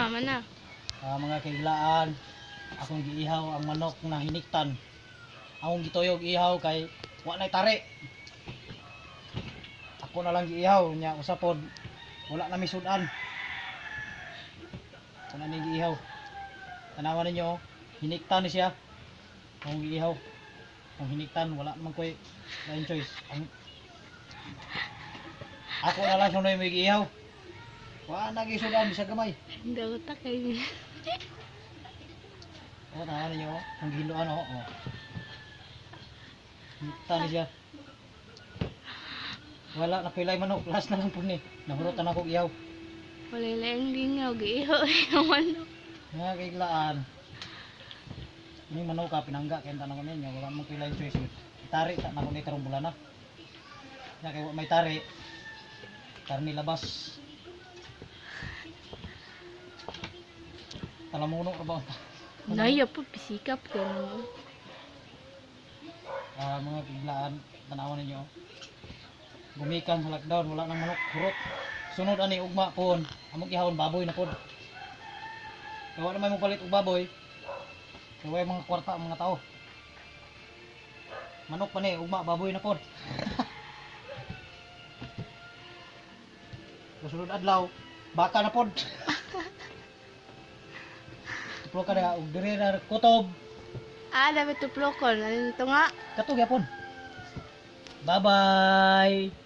Mana. Ah, mga kaiglaan, akong giihaw ang manok na hiniktan. Akong gituyog ihaw kay wa nay tari. Ako na lang giihaw nya usa pod wala na misudan. Ako na ning giihaw. Tanawan ninyo, oh, hiniktan ni siya. Akong giihaw. Kung hiniktan, wala naman ko'y lain choice. Ako na lang sunoy may giihaw. Wa na gisudan bisag gamay. Dawta kay. Oh, tanawan ninyo, oh. Ang gihinduan, oh. Oh. Hiniktan ni siya. Wala na pilay manok, last na lang po ni. Nahurutan ako ihaw. Wala lang lingaw giihaw ang manok. Mga kaiglaan. Ini manok ka pinangga kay tanong ninyo, wala mo pilay choice. Itari ta na ko ni karong bulan na. Ya kay wa may tari. Karni labas. Talamuno ra ba? Naya po pisikap kay. Ah, mga kaiglaan, tanawan ninyo. Gumikan sa lockdown, wala nang manok, hurot. Sunod ani ugma pon, among ihawon baboy na pod. Kay wala may mopalit og baboy. Kay way mga kwarta ang mga tao. Manok pa ni, ugma baboy na pod. Sunod adlaw, baka na pod. Tuplo ka na og diri na kutob. Ah, dapat tuplokon. Ano to nga? Kato gyapon. Bye-bye.